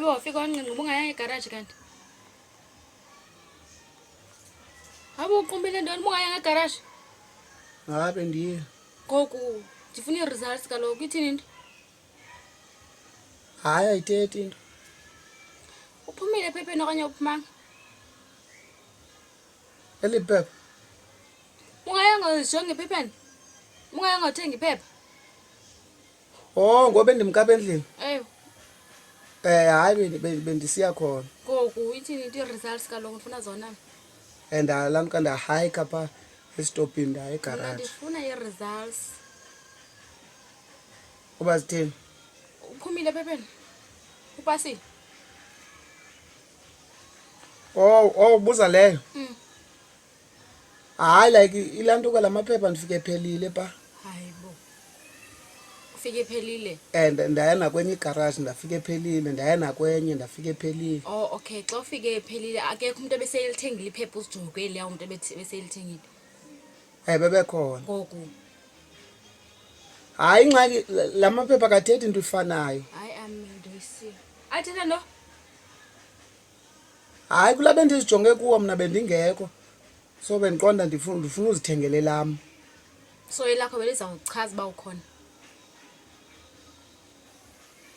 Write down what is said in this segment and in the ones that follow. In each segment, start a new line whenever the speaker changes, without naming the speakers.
Hayibo, wafika wanqinqa ubungayanga egaraji kanti. Hayibo, uqumbile ntoni ubungayanga egaraji?
Hayi, bendiye.
Ngoku ndifuna ii-results kaloku, ithini into?
Hayi, ayithethi into.
Uphumile ephepheni okanye uphumanga?
Eli phepha.
Ungayanga uzijonga ephepheni? Ungayanga uthenga iphepha?
Oh, ngoba bendimkapha endlini.
Ewe.
Hayi, bendisiya khona.
Ngoku ithini into ii-results kaloku, ndifuna zona.
And laa nto ndahayikha phaa esitopini ndaya
Mna
egaraji.
ndifuna ii-results.
Uba zithini?
Uphumile ephepheni? Upasile?
Oh, ubuza leyo?
Mm.
Hayi, like ilaa nto kwala maphepha ndifike ephelile phaa.
Hayibo. Ufike ephelile?
And ndaya nakwenye igaraji ndafika ephelile, ndaya nakwenye ndafika ephelile.
Oh, okay. Xa ufike ephelile akekho umntu ebeseyelithengile iphepha uzijonge eliya umntu ebeseyelithengile.
Bebekhona.
Ngoku.
Hayi, ingxaki la maphepha akathethi into ifanayo.
Hayi, ndoyisiwe. Athetha nto?
Hayi, kulaa bendizijonge kuwo mna bendingekho. So bendiqonda ndifuna uzithengele lam.
So elakho belizawuchaza uba ukhona.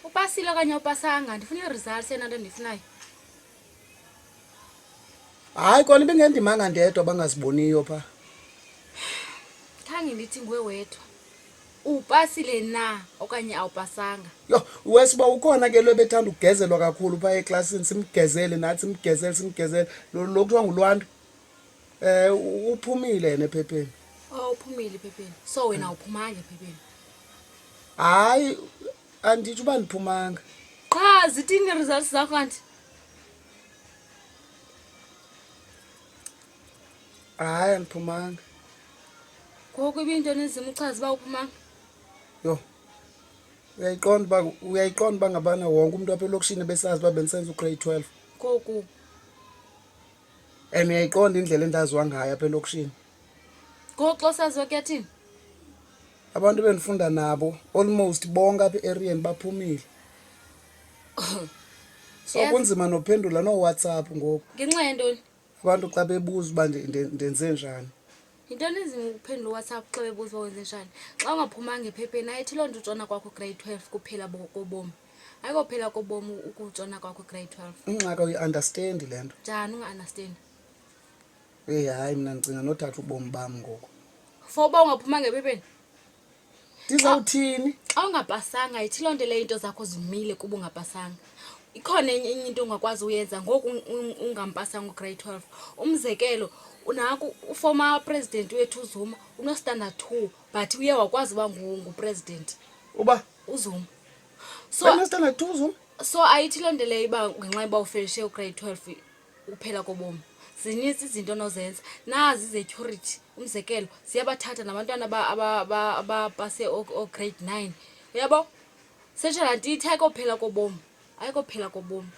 Upasile okanye awupasanga? Ndifuna ii-results, eyona nto endiyifunayo.
Hayi, kona ibingendimanga ndedwa bangaziboniyo phaa.
Khange ndithi nguwe wedwa. Upasile na okanye awupasanga?
Yho, wesiba ukhona ke lo ebethanda ukugezelwa kakhulu phaa eklasini, simgezele nathi, simgezele, simgezele. Lo kuthiwa nguLwantu. Uphumile yena ephepheni.
Oh, uphumile ephepheni. So wena awuphumanga ephepheni?
Hayi, anditsho uba ndiphumanga.
Qha zithini ii-results zakho kanti?
Hayi, andiphumanga.
Ngoku ibiyintoni enzima uchaza uba uphumanga?
Yho, uyayiqonda uba ngabana wonke umntu apha elokishini ebesazi uba bendisenza ugrade 12.
Ngoku.
And uyayiqonda indlela endaziwa ngayo apha elokishini.
Ngoku xa usaziwa kuyathini?
Abantu ebendifunda nabo almost bonke apha e-eriyeni baphumile. So kunzima nophendula nooWhatsApp ngoku.
Ngenxa yentoni?
Abantu xa bebuza uba ndenze njani.
Yintoni enzima ukuphendula uWhatsApp xa bebuza uba wenze njani? Xa ungaphumanga ephepheni ayithi loo nto utshona kwakho grade 12 kuphela kobomi. Ayikophela kobomi ukutshona kwakho grade 12.
Ingxaki awuyi-understandi le nto.
Njani unga-understandi?
Eyi, hayi, mna ndicinga nothatha ubomi bam ngoku.
For uba ungaphumanga ephepheni?
Ndizawuthini?
Xa ungapasanga ayithi loo nto leyo into zakho zimile kuba ungapasanga. Ikhona enye into ongakwazi uyenza ngoku ungampasanga ugrade 12. Umzekelo, naku uformer president wethu uZuma unostandard 2 but uye wakwazi uba ngupresident.
Uba?
UZuma.
Unostandard 2 uZuma?
So ayithi loo nto leyo uba ngenxa yoba ufinishe ugrade 12 uphela kobomi. Zininzi izinto onozenza. Nazi izecurity, umzekelo, ziyabathatha nabantwana abapase oo-grade 9. Uyabo? Setsho laa nto ithi ayikophela kobomi. Ayikophela kobomi.